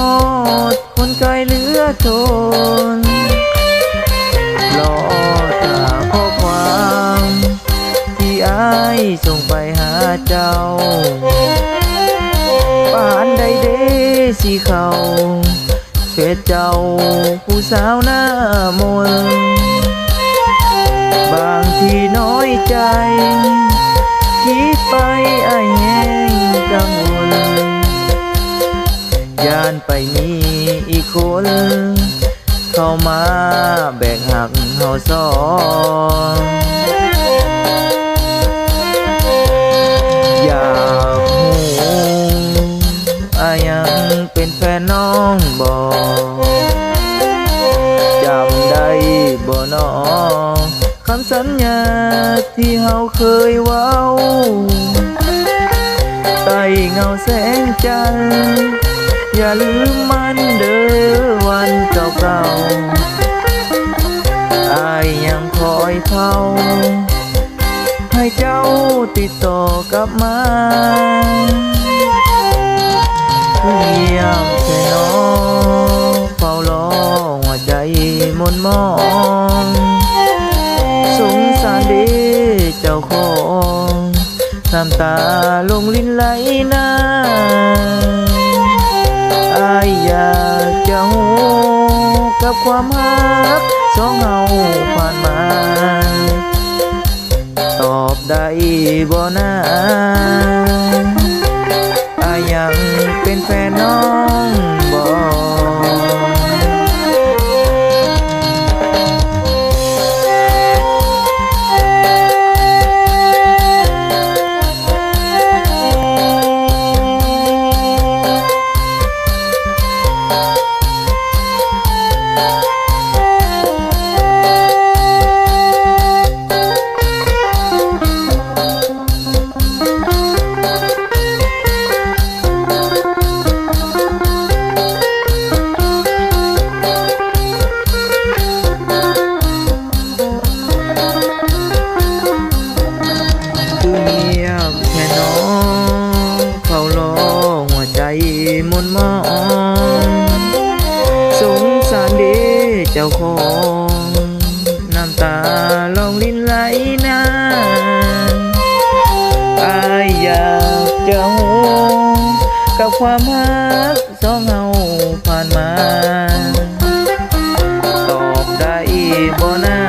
ອດຄົນໄກເຫຼືອທົນ ລໍຖ້າຂໍ້ຄວາມທີ່ອ້າຍສົ່ງໄປຫາເຈົ້າ ປານໃດເດຊິເຂົ້າເຟສເຈົ້າ ຜູ້ສາວໜ້າມົນ ບາງທີນ້ອຍໃຈ ຄິດໄປອ້າຍແຮງກັງວົນ ຢ້ານໄປມີອີກຄົນ ເຂົ້າມາແບກຮັກເຮົາສອງ ຢາກຮູ້ອ້າຍຍັງເປັນແຟນນ້ອງບໍ່ ຈຳໄດ້ບໍ່ນໍ ຄຳສັນຍາທີ່ເຮົາເຄີຍເວົ້າ ໃຕ້ເງົາແສງຈັນ ຢ່າລືມມັນເດີວັນເກົ່າໆ ອ້າຍຍັງຄອຍເຝົ້າ ໃຫ້ເຈົ້າຕິດຕໍ່ກັບມາ ຄືງຽບແທ້ນໍ ເຝົ້າລໍຫົວໃຈໝົນໝອງ ສົງສານເດເຈົ້າຂອງ ນ້ຳຕາລົງລິນໄຫຼນາ ອ້າຍຢາກຈະຮູ້ ກັບຄວາມຮັກສອງເຮົາຜ່ານມາ ຕອບໄດ້ບໍ່ນາ ອ້າຍຍັງເປັນແຟນນ້ອງບໍ່? ຄືງຽບແທ້ນໍ ເຝົ້າລໍຫົວໃຈໝົນໝອງ ສົງສານເດເຈົ້າຂອງ ນ້ຳຕາລອງລິນໄຫຼນາ ອ້າຍຢາກຈະຮູ້ ກັບຄວາມຮັກສອງເຮົາຜ່ານມາ ຕອບໄດ້ບໍ່ນາ?